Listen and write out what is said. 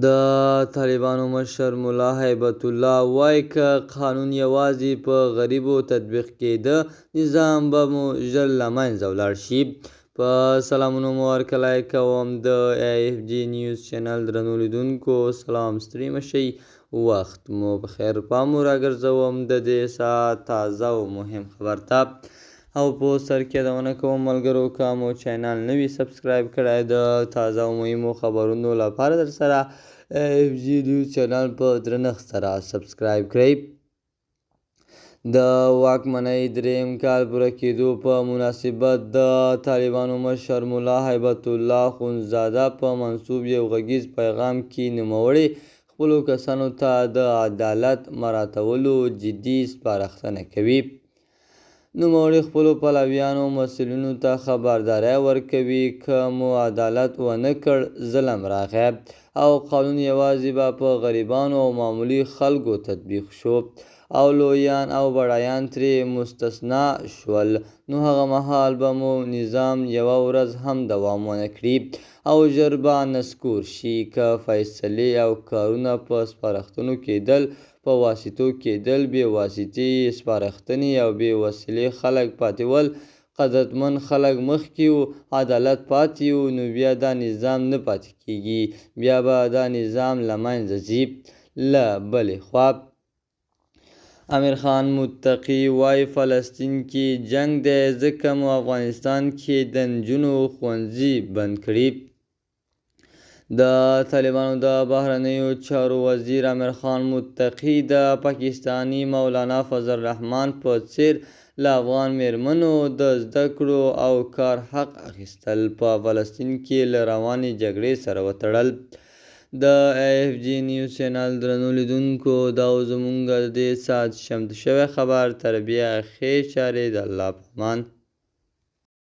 د طالبانو مشر ملا هیبت الله وایي، که قانون یوازې په غریبو تطبیق کېده، نظام به مو ژر له منځه ولاړ شي. په سلامونو مو هرکلی کوم د ایف جي نیوز چینل درنو لیدونکو، سلام، ستړي مه شئ، وخت مو په خیر. پام مو راګرځوم د دې ساعت تازه او مهم خبر ته، او په سر کې یادونه کوم ملګرو، که مو چینل نه وي سبسکرایب کړی، د تازه او مهمو خبرونو لپاره در سره ایف جي نیوز چینل په درنښت سره سبسکرایب کړئ. د واکمنۍ دریم کال پوره کېدو په مناسبت د طالبانو مشر ملا هیبت الله اخندزاده په منسوب یو غږیز پیغام کې نوموړي خپلو کسانو ته د عدالت مراعتولو جدي سپارښتنه کوي. نوموړي خپلو پلویانو او مسؤلینو ته خبرداری ورکوي، که مو عدالت ونه کړ، ظلم راغی او قانون یوازې به په غریبانو او معمولي خلکو تطبیق شو او لویان او بډایان ترې مستثنا شول، نو هغه مهال به مو نظام یوه ورځ هم دوام ونه کړي او ژر به نسکور شي. که فیصلې او کارونه په سپارښتنو کېدل، په واسطو کېدل، بې واسطې یې سپارښتنې او بې وسیلې خلک پاتې ول، قدرتمن خلک مخکې وو، عدالت پاتې وو، نو بیا دا نظام نه پاتې کېږي، بیا به دا نظام له منځه ځي. له بلې خوا امیر خان متقي وایي، فلسطین کې جنګ دی، ځکه مو افغانستان کې د نجونو ښوونځي بند کړي. د طالبانو د بهرنیو چارو وزیر امیر خان متقي د پاکستاني مولانا فضل الرحمن په څیر له افغان میرمنو د زده کړو او کار حق اخیستل په فلسطین کې له روانې جګړې سره وتړل. د ایف جي نیوز چینل درنو لیدونکو، دا و زمونږ د دې ساعت چمتو شوی خبر. تر بیا ښې چارې، د الله په امان.